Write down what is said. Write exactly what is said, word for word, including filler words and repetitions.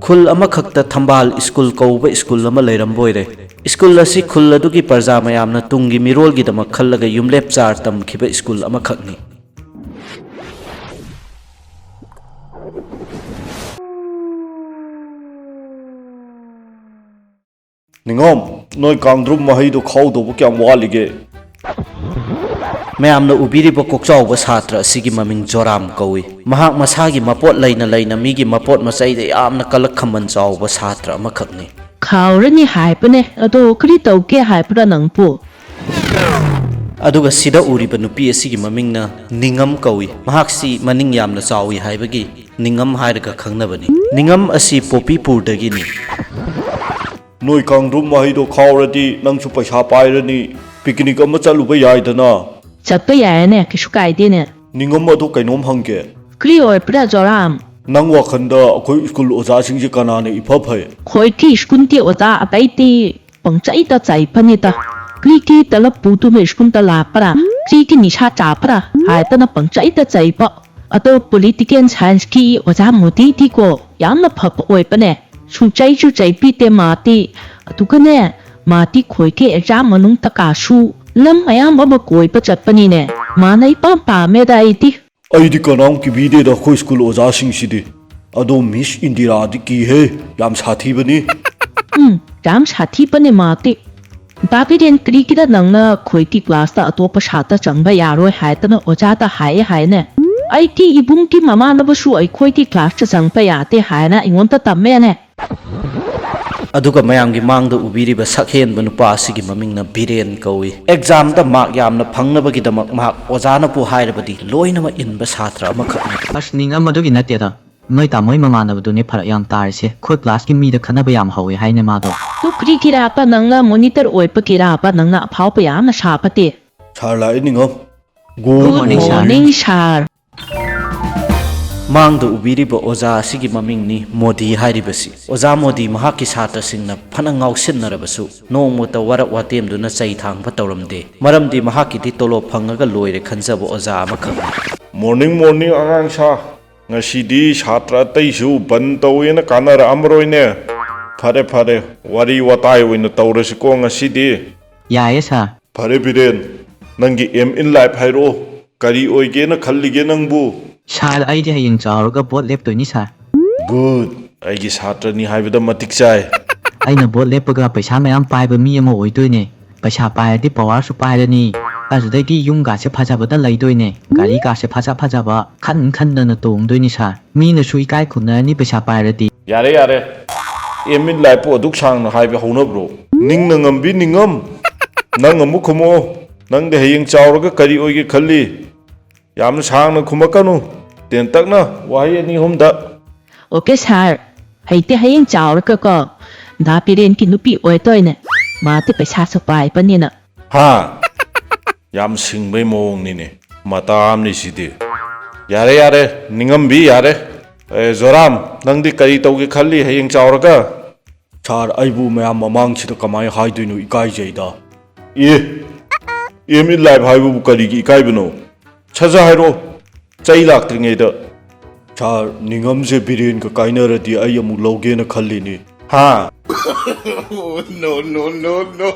ꯈꯨꯜ ꯑꯃꯈꯛꯇ ꯊꯝꯕꯥꯜ ꯁ꯭ꯀꯨꯜ ꯀꯧꯕ ꯁ꯭ꯀꯨꯜ ꯑꯃ ꯂꯩꯔꯝꯕ ꯑꯣꯏꯔꯦ꯫ ꯁ꯭ꯀꯨꯜ ꯑꯁꯤ ꯈꯨꯜ ꯑꯗꯨꯒꯤ ꯄ꯭ꯔꯖꯥ ꯃꯌꯥꯝꯅ ꯇꯨꯡꯒꯤ ꯃꯤꯔꯣꯜꯒꯤꯗꯃꯛ ꯈꯜꯂꯒ ꯌꯨꯝꯂꯦꯞ ꯆꯥꯔ ꯇꯝꯈꯤꯕ ꯁ꯭ꯀꯨꯜ ꯑꯃꯈꯛꯅꯤ꯫ ꯅꯤꯉꯝ, ꯅꯣꯏ ꯀꯥꯡꯗ꯭ꯔꯨꯝ ꯃꯍꯩꯗꯣ ꯈꯥꯎꯗꯧꯕ ꯀꯌꯥꯝ ꯋꯥꯠꯂꯤꯒꯦ? ꯃꯌꯥꯝꯅ ꯎꯕꯤꯔꯤꯕ ꯀꯣꯛꯆꯥꯎꯕ ꯁꯥꯇ꯭ꯔ ꯑꯁꯤꯒꯤ ꯃꯃꯤꯡ ꯖꯣꯔꯥꯝ ꯀꯧꯏ꯫ ꯃꯍꯥꯛ ꯃꯁꯥꯒꯤ ꯃꯄꯣꯠ ꯂꯩꯅ ꯂꯩꯅ ꯃꯤꯒꯤ ꯃꯄꯣꯠ ꯃꯆꯩꯗ ꯌꯥꯝꯅ ꯀꯂꯛ ꯈꯝꯕꯟ ꯆꯥꯎꯕ ꯁꯥꯇ꯭ꯔ ꯑꯃꯈꯛꯅꯤ꯫ ꯈꯥꯎꯔꯅꯤ ꯍꯥꯏꯕꯅꯦ, ꯑꯗꯣ ꯀꯔꯤ ꯇꯧꯒꯦ ꯍꯥꯏꯕ꯭ꯔꯥ ꯅꯪꯕꯨ? ꯑꯗꯨꯒ ꯁꯤꯗ ꯎꯔꯤꯕ ꯅꯨꯄꯤ ꯑꯁꯤꯒꯤ ꯃꯃꯤꯡꯅ ꯅꯤꯉꯝ ꯀꯧꯏ꯫ ꯃꯍꯥꯛꯁꯤ ꯃꯅꯤꯡ ꯌꯥꯝꯅ ꯆꯥꯎꯏ ꯍꯥꯏꯕꯒꯤ ꯅꯤꯉꯝ ꯍꯥꯏꯔꯒ ꯈꯪꯅꯕꯅꯤ꯫ ꯅꯤꯉꯝ ꯑꯁꯤ ꯄꯣꯄꯤꯄꯨꯔꯗꯒꯤꯅꯤ꯫ ꯅꯣꯏ ꯀꯥꯡꯗ꯭ꯔꯨꯝ ꯃꯍꯩꯗꯣ ꯈꯥꯎꯔꯗꯤ ꯅꯪꯁꯨ ꯄꯩꯁꯥ ꯄꯥꯏꯔꯅꯤ, ꯄꯤꯛꯅꯤꯛ ꯑꯃ ꯆꯠꯂꯨꯕ ꯌꯥꯏꯗꯅ꯫ ꯆꯠꯄ ꯌꯥꯏꯅꯦ, ꯀꯩꯁꯨ ꯀꯥꯏꯗꯦꯅꯦ꯫ ꯅꯤꯉꯝ, ꯑꯗꯣ ꯀꯩꯅꯣꯝ ꯍꯪꯒꯦ꯫ ꯀꯔꯤ ꯑꯣꯏꯕ꯭ꯔꯥ ꯖꯣꯔꯥꯝ? ꯅꯪ ꯋꯥꯈꯟꯗ ꯑꯩꯈꯣꯏ ꯁ꯭ꯀꯨꯜ ꯑꯣꯖꯥꯁꯤꯡꯁꯦ ꯀꯅꯥꯅ ꯏꯐ ꯐꯩ? ꯈꯣꯏꯒꯤ ꯁ꯭ꯀꯨꯜꯒꯤ ꯑꯣꯖꯥ ꯑꯇꯩꯗꯤ ꯄꯪꯆꯩꯗ ꯆꯩꯕꯅꯤꯗ꯫ ꯀ꯭ꯔꯤꯒꯤ ꯇꯂꯞ ꯄꯨꯗꯨꯅ ꯁ꯭ꯀꯨꯜꯗ ꯂꯥꯛꯄ꯭ꯔꯥ? ꯀ꯭ꯔꯤꯒꯤ ꯅꯤꯁꯥ ꯆꯥꯕ꯭ꯔꯥ? ꯍꯥꯏꯗꯅ ꯄꯪꯆꯩꯗ ꯆꯩꯕ꯫ ꯑꯗꯣ ꯄꯣꯂꯤꯇꯤꯀꯦꯜ ꯁꯥꯏꯟꯁꯀꯤ ꯑꯣꯖꯥ ꯃꯣꯗꯤꯗꯤꯀꯣ ꯌꯥꯝꯅ ꯐꯕ ꯑꯣꯏꯕꯅꯦ꯫ ꯁꯨꯡꯆꯩꯁꯨ ꯆꯩꯕꯤꯗꯦ ꯃꯥꯗꯤ꯫ ꯑꯗꯨꯒꯅꯦ, ꯃꯥꯗꯤ ꯈꯣꯏꯒꯤ ꯑꯦꯛꯖꯥꯝ ꯃꯅꯨꯡꯗ ꯀꯥꯁꯨ ꯂꯝ ꯑꯌꯥꯝꯕ ꯑꯃ ꯀꯣꯏꯕ ꯆꯠꯄꯅꯤꯅꯦ꯫ ꯃꯥꯅ ꯏꯄꯥꯝ ꯄꯥꯝꯃꯦꯗ ꯑꯩꯗꯤ꯫ ꯑꯩꯗꯤ ꯀꯅꯥꯝ ꯀꯤꯕꯤꯗꯦꯗ ꯑꯩꯈꯣꯏ ꯁ꯭ꯀꯨꯜ ꯑꯣꯖꯥꯁꯤꯡꯁꯤꯗꯤ꯫ ꯑꯗꯣ ꯃꯤꯁ ꯏꯟꯗꯤꯔꯥꯗꯤ ꯀꯤꯍꯦ, ꯌꯥꯝ ꯁꯥꯊꯤꯕꯅꯤ꯫ ꯎꯝ, ꯌꯥꯝ ꯁꯥꯊꯤꯕꯅꯦ ꯃꯥꯗꯤ꯫ ꯗꯥ ꯕꯤꯔꯦꯟ, ꯀꯔꯤꯒꯤꯔ ꯅꯪꯅ ꯑꯩꯈꯣꯏꯒꯤ ꯀ꯭ꯂꯥꯁꯇ ꯑꯇꯣꯞꯄ ꯁꯥꯇ꯭ꯔ ꯆꯪꯕ ꯌꯥꯔꯣꯏ ꯍꯥꯏꯗꯅ ꯑꯣꯖꯥꯗ ꯍꯥꯏꯌꯦ ꯍꯥꯏꯅꯦ? ꯑꯩꯒꯤ ꯏꯕꯨꯡꯒꯤ ꯃꯃꯥꯟꯅꯕꯁꯨ ꯑꯩꯈꯣꯏꯒꯤ ꯀ꯭ꯂꯥꯁꯇ ꯆꯪꯕ ꯌꯥꯗꯦ ꯍꯥꯏꯅ ꯑꯩꯉꯣꯟꯗ ꯇꯝꯃꯦꯅꯦ꯫ ꯑꯗꯨꯒ ꯃꯌꯥꯝꯒꯤ ꯃꯥꯡꯗ ꯎꯕꯤꯔꯤꯕ ꯁꯛꯍꯦꯟꯕ ꯅꯨꯄꯥ ꯑꯁꯤꯒꯤ ꯃꯃꯤꯡꯅ ꯕꯤꯔꯦꯟ ꯀꯧꯏ꯫ ꯑꯦꯛꯖꯥꯝꯗ ꯃꯥꯔꯛ ꯌꯥꯝꯅ ꯐꯪꯅꯕꯒꯤꯗꯃꯛ ꯃꯍꯥꯛ ꯑꯣꯖꯥꯅꯕꯨ ꯍꯥꯏꯔꯕꯗꯤ ꯂꯣꯏꯅꯃꯛ ꯏꯟꯕ ꯁꯥꯇ꯭ꯔ ꯑꯃꯈꯛꯅꯤ꯫ ꯑꯁ, ꯅꯤꯡꯉꯝ, ꯑꯗꯨꯒꯤ ꯅꯠꯇꯦꯗ꯫ ꯅꯣꯏ ꯇꯥꯃꯣꯏ ꯃꯃꯥꯟꯅꯕꯗꯨꯅꯦ ꯐꯔꯛ ꯌꯥꯝ ꯇꯥꯔꯤꯁꯦ꯫ ꯑꯩꯈꯣꯏ ꯀ꯭ꯂꯥꯁꯀꯤ ꯃꯤꯗ ꯈꯠꯅꯕ ꯌꯥꯝ ꯍꯧꯋꯦ ꯍꯥꯏꯅꯦ ꯃꯥꯗꯣ꯫ ꯑꯗꯨ ꯀꯔꯤꯒꯤꯔꯥꯕ ꯅꯪꯅ ꯃꯣꯅꯤꯇꯔ ꯑꯣꯏꯕꯒꯤꯔꯥꯕ ꯅꯪꯅ ꯑꯐꯥꯎꯕ ꯌꯥꯝꯅ ꯁꯥꯕꯗꯤ? ꯁꯥꯔ ꯂꯥꯛꯑꯦ ꯅꯤꯡꯉꯝ꯫ Good Good morning, sir. Morning, sir. ꯃꯥꯡꯗ ꯎꯕꯤꯔꯤꯕ ꯑꯣꯖꯥ ꯑꯁꯤꯒꯤ ꯃꯃꯤꯡꯅꯤ ꯃꯣꯗꯤ ꯍꯥꯏꯔꯤꯕꯁꯤ꯫ ꯑꯣꯖꯥ ꯃꯣꯗꯤ ꯃꯍꯥꯛꯀꯤ ꯁꯥꯇ꯭ꯔꯁꯤꯡꯅ ꯐꯅ ꯉꯥꯎꯁꯤꯟꯅꯔꯕꯁꯨ ꯅꯣꯡꯃꯇ ꯋꯥꯔꯛ ꯋꯥꯇꯦꯝꯗꯨꯅ ꯆꯩ ꯊꯥꯡꯕ ꯇꯧꯔꯝꯗꯦ꯫ ꯃꯔꯝꯗꯤ ꯃꯍꯥꯛꯀꯤꯗꯤ ꯇꯣꯂꯣꯞ ꯐꯪꯉꯒ ꯂꯣꯏꯔꯦ ꯈꯟꯖꯕ ꯑꯣꯖꯥ ꯑꯃꯈꯛꯅꯤ꯫ Morning, morning, ꯑꯉꯥꯡ ꯁꯥ꯫ ꯉꯁꯤꯗꯤ ꯁꯥꯇ꯭ꯔ ꯑꯇꯩꯁꯨ ꯕꯟ ꯇꯧꯋꯦꯅ ꯀꯥꯟꯅꯔꯛꯑꯝꯃꯔꯣꯏꯅꯦ꯫ ꯐꯔꯦ ꯐꯔꯦ, ꯋꯥꯔꯤ ꯋꯥꯇꯥꯏ ꯑꯣꯏꯅ ꯇꯧꯔꯁꯤꯀꯣ ꯉꯁꯤꯗꯤ꯫ ꯌꯥꯏꯌꯦ ꯁꯥꯔ꯫ ꯐꯔꯦ ꯕꯤꯔꯦꯟ, ꯅꯪꯒꯤ aim in life ꯍꯥꯏꯔꯛꯑꯣ꯫ ꯀꯔꯤ ꯑꯣꯏꯒꯦꯅ ꯈꯜꯂꯤꯒꯦ ꯅꯪꯕꯨ? ꯁꯥꯔ, ꯑꯩꯗꯤ ꯍꯌꯦꯡ ꯆꯥꯎꯔꯒ ꯚꯣꯠ ꯂꯦꯞꯇꯣꯏꯅꯤ ꯁꯥꯔ꯫ Good, ꯑꯩꯒꯤ ꯁꯥꯇ꯭ꯔꯅꯤ ꯍꯥꯏꯕꯗ ꯃꯇꯤꯛ ꯆꯥꯏ꯫ ꯑꯩꯅ ꯚꯣꯠ ꯂꯦꯞꯄꯒ ꯄꯩꯁꯥ ꯃꯌꯥꯝ ꯄꯥꯏꯕ ꯃꯤ ꯑꯃ ꯑꯣꯏꯗꯣꯏꯅꯦ꯫ ꯄꯩꯁꯥ ꯄꯥꯏꯔꯗꯤ ꯄꯋꯥꯔꯁꯨ ꯄꯥꯏꯔꯅꯤ꯫ ꯑꯗꯨꯗꯩꯗꯤ ꯌꯨꯝꯒꯥꯁꯦ ꯐꯖꯕꯗ ꯂꯩꯗꯣꯏꯅꯦ꯫ ꯒꯥꯔꯤꯒꯥꯁꯦ ꯐꯖ ꯐꯖꯕ ꯈꯟ ꯈꯟꯗꯅ ꯇꯣꯡꯗꯣꯏꯅꯤ ꯁꯥꯔ꯫ ꯃꯤꯅꯁꯨ ꯏꯀꯥꯏ ꯈꯨꯝꯅꯔꯅꯤ ꯄꯩꯁꯥ ꯄꯥꯏꯔꯗꯤ꯫ ꯌꯥꯔꯦ ꯌꯥꯔꯦ, aim in life ꯄꯨ ꯑꯗꯨꯛ ꯁꯥꯡꯅ ꯍꯥꯏꯕ ꯍꯧꯅꯕ꯭ꯔꯣ? ꯅꯤꯡꯅ ꯉꯝꯕꯤ ꯅꯤꯡꯉꯝ, ꯅꯪ ꯑꯃꯨꯛ ꯈꯨꯝꯃꯛꯑꯣ꯫ ꯅꯪꯗꯤ ꯍꯌꯦꯡ ꯆꯥꯎꯔꯒ ꯀꯔꯤ ꯑꯣꯏꯒꯦ ꯈꯜꯂꯤ? ꯌꯥꯝꯅ ꯁꯥꯡꯅ ꯈꯨꯝꯃꯛꯀꯅꯨ, ꯇꯦꯟꯇꯛꯅ ꯋꯥꯍꯩ ꯑꯅꯤ ꯑꯍꯨꯝꯗ꯫ ꯑꯣꯀꯦ ꯁꯥꯔ, ꯑꯩꯗꯤ ꯍꯌꯦꯡ ꯆꯥꯎꯔꯒꯀꯣ ꯗꯥ ꯕꯤꯔꯦꯟꯒꯤ ꯅꯨꯄꯤ ꯑꯣꯏꯗꯣꯏꯅꯦ꯫ ꯃꯥꯗꯤ ꯄꯩꯁꯥꯁꯨ ꯄꯥꯏꯕꯅꯤꯅ꯫ ꯍꯥ? ꯌꯥꯝ ꯁꯤꯡꯕꯩ ꯃꯑꯣꯡꯅꯤꯅꯦ, ꯃꯇꯥ ꯑꯃꯅꯤ ꯁꯤꯗꯤ꯫ ꯌꯥꯔꯦ ꯌꯥꯔꯦ, ꯅꯤꯡꯉꯝꯕꯤ ꯌꯥꯔꯦ꯫ ꯑꯦ ꯖꯣꯔꯥꯝ, ꯅꯪꯗꯤ ꯀꯔꯤ ꯇꯧꯒꯦ ꯈꯜꯂꯤ ꯍꯌꯦꯡ ꯆꯥꯎꯔꯒ? ꯁꯥꯔ, ꯑꯩꯕꯨ ꯃꯌꯥꯝ ꯃꯃꯥꯡꯁꯤꯗ ꯀꯃꯥꯏꯅ ꯍꯥꯏꯗꯣꯏꯅꯣ, ꯏꯀꯥꯏꯖꯩꯗ꯫ ꯑꯦ, aim in life ꯍꯥꯏꯕꯕꯨ ꯀꯔꯤꯒꯤ ꯏꯀꯥꯏꯕꯅꯣ? ꯁꯠ ꯁꯠ ꯍꯥꯏꯔꯛꯑꯣ, ꯆꯩ ꯂꯥꯛꯇ꯭ꯔꯤꯉꯩꯗ꯫ ꯁꯥꯔ, ꯅꯤꯡꯉꯝꯁꯦ ꯕꯤꯔꯦꯟꯒ ꯀꯥꯏꯅꯔꯗꯤ ꯑꯩ ꯑꯃꯨꯛ ꯂꯧꯒꯦꯅ ꯈꯜꯂꯤꯅꯦ꯫ ꯍꯥ? No, no, no, no.